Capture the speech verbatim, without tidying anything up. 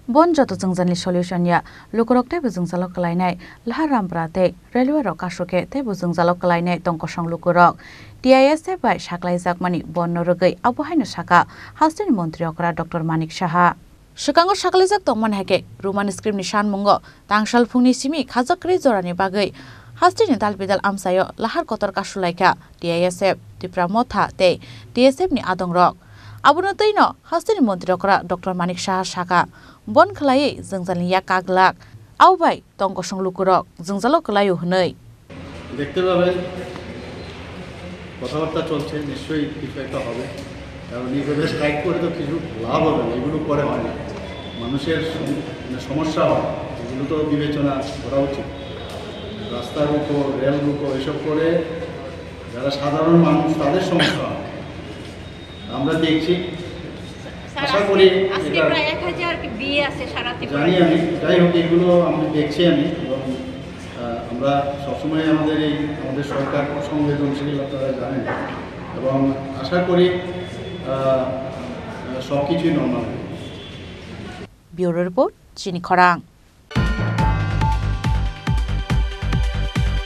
Bon joto jwngjalni solution ya, lukurok teibo jwngjalo kwlainai, lahar rampra tei railway rok kasukhe teibo jwngjalo kwlainai tong kosong lukurok. T I S F bai saklaijakmani bon no rwgwi abo haino sakha hasteni montri okra Doctor Manik Saha. Swkango saklaijak tongmani hai khe Roman script ni sanmungo tangsalphungni simi khajak kwrwi jorani bagwi hasteni dal bidal amchaio lahar kotor kasulaikha T I S F, Tipra Motha tei T S F ni adongrok. Abono twino hasteni montri okra Doctor Manik Saha sakha, bon khwlaiwi jwngjalni yak kaglak, abo bai tong kosong lukurok jwngjalo kwlaio hwnwi. দেখতে পাবেন, কথাবার্তা চলছে, নিশ্চয়ই কিছু একটা হবে। কারণ এইভাবে স্ট্রাইক করে তো কিছু লাভ হবে না, এগুলো করে হয় না। মানুষের সম-, মানে সমস্যা হয়, এগুলো তো বিবেচনা করা উচিত। রাস্তা রুখো, রেল রুখো, এসব করে যারা সাধারণ মানুষ, তাদের সমস্যা হয়। আমরা দেখছি, স্যার, আশা আজকে, করি আজকে এটা প্রায় এক হাজার বিয়ে আছে সারা ত্রিপুরা। জানি আমি, যাই হোক, এগুলো আমি দেখছি আমি, এবং, আহ, আমরা সবসময় আমাদের এই, আমাদের সরকার সংবেদনশীল, আপনারা জানেন, এবং আশা করি, আহ, সব কিছুই নর্মাল হবে। Bureau report, Chini Khorang.